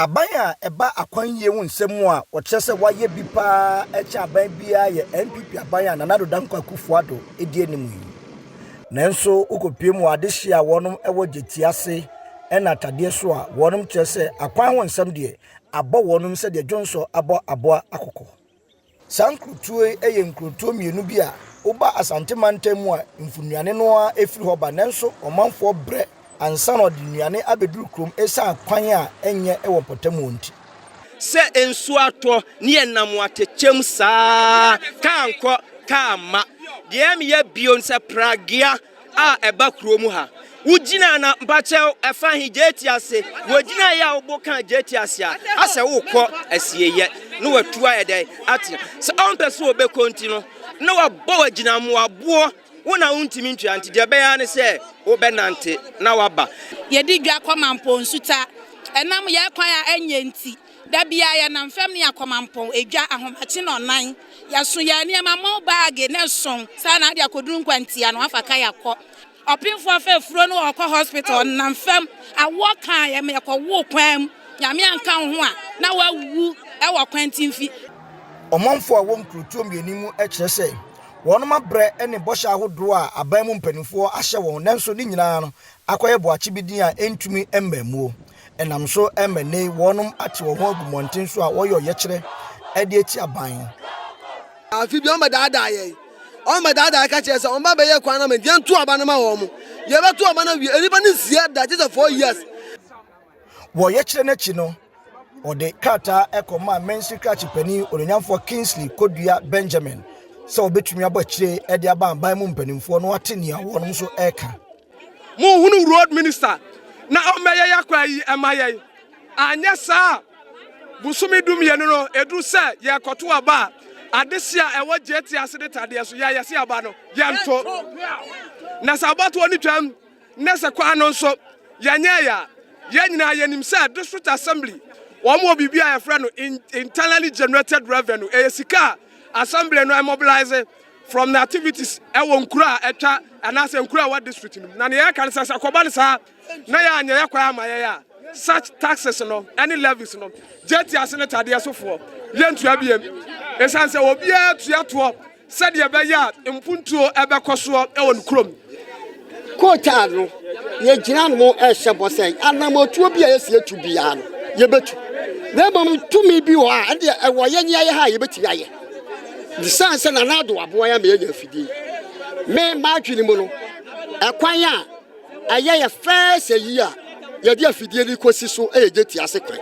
Aban a ɛba akwan yie ho nsɛm mu a wɔkyerɛ sɛ wayɛ bi paa kyɛn aban biara yɛ NPP aban a Nana Addo Dankwa Akufo-Addo di anim yi. Nanso wokɔpue mu wɔ adehyeɛ a wɔnom wɔ gyetia ase ɛna atadeɛ so a wɔnom kyerɛ sɛ akwan ho nsɛm deɛ abɔ wɔnom sɛdeɛ dwonsɔ abɔ aboa akokɔ. Saa nkurotoɔ yi yɛ nkurotoɔ mmienu bi a woba Asante mantam mu a mfunuane no ara firi hɔ ba nanso ɔmanfoɔ brɛ ansa na wɔde nnuane abɛduru kurom ɛsiane kwan a ɛnyɛ wɔ mpɔtam hɔ nti. Sɛ nsuo atɔ ne yɛnam atɛkyɛm saa kaa nkɔ kaa mma. Deɛ meyɛ bio ne sɛ pragea a ɛba kuro mu ha. Wogyina na mpakyɛw ɛfa he gyeti ase. Wogyina yɛ a wobo ka gyeti ase a asɛ wokɔ asieyɛ na watu ayɛ dɛn atena. Sɛ ɔmpɛ sɛ ɔbɛkɔ nti no na wabɔ w'agyinamoa boɔ wo na wontumi ntua nti deɛ ɛbɛyɛ ara ne sɛ wobɛnante na waba. Yɛdi dwa kɔ Mampɔn Nsuta. Ɛnam yɛn kwan a ɛnyɛ nti, da biara yɛnam fam ne yɛakɔ Mampɔn edwa ahomakye nnɔnnan. Yɛso yɛn nneɛma, mo baage ne ɛsɔn saa na ade akɔduru nkwantia no afa ka yɛakɔ. Ɔpemfoɔ afa afuro no ɔkɔ hospital ɔnam fam. Awoɔ kaa yɛn ma yɛkɔwoo kwan mu. Nyame anka wo ho a na woawu wɔ kwantimfi. Ɔmanfoɔ a wɔwɔ nkurotoɔ mmienu mu kyerɛ sɛ wɔnom abrɛ ne bɔhyɛ ahodoɔ a aban mu mpanimfoɔ ahyɛ wɔn nanso ne nyinaa no akɔyɛ boakye bi din a ɛntumi mma muo. Ɛnam so ma nnɛ yi wɔnom ate wɔn ho agu mmɔnten so a wɔyɛ ɔyɛkyerɛ de atia aban. Afe bi wɔbɛdaadaa yɛn. Wɔbɛdaadaa yɛn ka kyerɛ sɛ wɔn ba bɛyɛ kwan ama nti yɛnto aba no ma wɔn. Yɛbɛto aba no awie, nnipa no nsia da gye sɛ 4 years. Wɔ ɔyɛkyerɛ no akyi no, wɔde krataa kɔmaa Mansin krakye panin Onuonyamfoɔ Kingsley Kodua Benjamin sɛ wɔbɛtumi abɔ akyire de aba aban mu mpanimfoɔ na wɔate nea wɔnom nso reka. Monhunu road minister na ɔmmɛyɛ yɛn akwan yi ɛma yɛn. Anyɛ saa a, bosome 12 no ɛduru sɛ yɛrekɔto aba a, adehye a ɛwɔ JT ase de tadeɛ so yɛyɛ se aba no yɛnto. Na sɛ abatoɔ no twam na sɛ kwan no nso yɛnyɛɛ a, yɛn nyinaa yɛnim sɛ district assembly wɔn wɔ biribi a yɛfrɛ no internally generated revenue. Ɛyɛ sika a assembly no mobilize from the activities ɛwɔ nkuro a ɛtwa anaasɛ nkuro a ɛwɔ district no mu. Na nea yɛka no sɛ sɛ kɔba no saa na yɛ anyɛ yɛ kwan ama yɛn a, such taxes no ɛne levies no, gye ase ne tadeɛ sofoɔ yɛntua biem, ɛsiane sɛ obiara tua toɔ sɛdeɛ ɛbɛyɛ a mpuntuo ɛbɛkɔ soɔ ɛwɔ ne kurom. Kootaa no, yɛgyina no mu ɛhyɛ bɔ sɛ anammɔtuo bi a yɛsi atu biara no yɛbɛtu, na mmom tumi bi wɔ a ɛdeɛ ɛwɔ yɛn yɛyɛ ha a yɛbɛtumi ayɛ siane sɛ Nana Addo aboa yɛn ma yɛnya afidie. Me m'adwene mu no, ɛkwan a ɛyɛ yɛ fɛɛ sɛ yi a yɛde afidie no kɔsi so yɛ gye ase kwan.